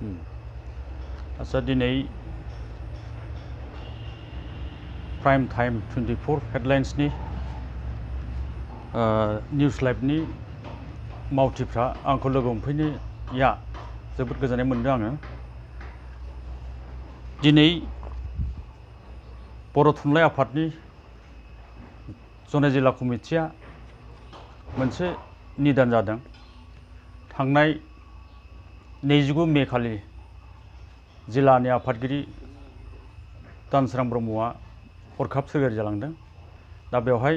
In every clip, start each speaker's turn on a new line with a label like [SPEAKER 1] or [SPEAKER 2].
[SPEAKER 1] आच्छा दिनै prime time 24 हेडलाइन्सनि news लाइभनि मावथिफ्रा आंखौ लोगो हमफैनाया जोबोद गोजोननाय मोनदों आङो। दिनै बर' थुनलाइ आफादनि जनाय जिल्ला कमिटिया मोनसे निदान जादों। थांनाय 29 मे खालि जिल्लानि आफादगिरि दानसोरां ब्रह्मआ हरखाब सोरगोयारि जालांदों। दा बेवहाय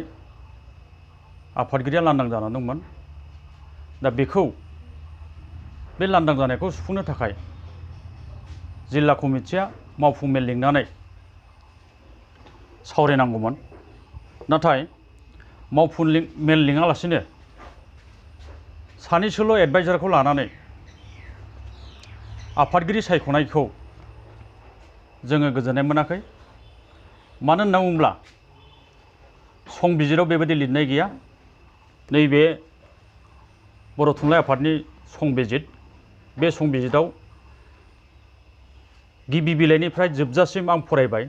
[SPEAKER 1] आफादगिरिया लांदां जानानै दंमोन। दा बेखौ बे लांदां जानायखौ सुफुंनो थाखाय जिल्ला कमिटिया मावफुं मेल लिंनानै सावरायनांगौमोन। नाथाय मावफुं मेल लिङालासिनो सानैसोल' एडभाइजारखौ लानानै आफादगिरि सायख'नायखौ जोङो गोजोननाय मोनाखै। मानो होनना बुङोब्ला संबिजिराव बेबायदि लिरनाय गैया। नैबे बर' थुनलाइ आफादनि संबिजित, बे संबिजिताव गिबि बिलाइनिफ्राय जोबजासिम आं फरायबाय।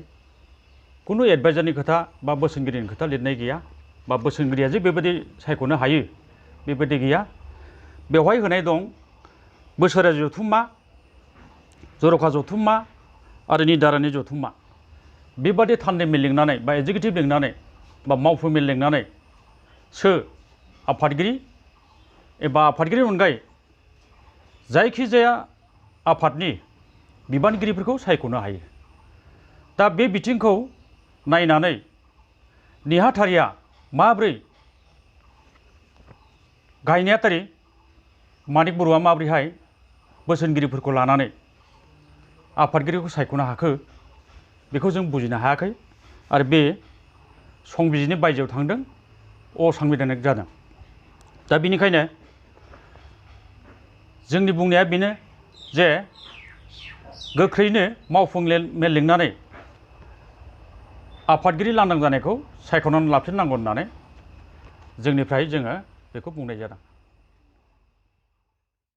[SPEAKER 1] कुनु एडभाइजारनि खोथा बा बोसोनगिरिनि खोथा लिरनाय गैया, बा बोसोनगिरिया जे बेबायदि सायख'नो हायो बेबायदि गैया। बेवहाय होनाय दं बोसोरारि जथुम्मा, जर'खा जथुम्मा आरो निदारानि जथुम्मा। बेबादि थान्दै मेल लिंनानै बा एगजिकिउटिभ लिंनानै बा मावफुं मेल लिंनानै आफादगिरि एबा आफादगिरिनि अनगायै जायखिजाया आफादनि बिबानगिरिफोरखौ सायख'नो हायो। दा बे बिथिंखौ नायनानै नेहाथारिया माब्रै गाहाय नेहाथारि मानिक बर'आ माब्रैहाय बोसोनगिरिफोरखौ लानानै आफादगिरिखौ सायख'नो हाखो बेखौ जों बुजिनो हायाखै आरो बे संबिजितनि बायजोआव थांदों, असंबिधानिक जादों। दा बेनिखायनो जोंनि बुंनाया बेनो जे गोख्रैनो मावफुं मेल लिंनानै आफादगिरि लांदां जानायखौ सायख'नानै लाफिननांगौ होननानै जोंनिफ्राय जोङो बेखौ बुंनाय जादों।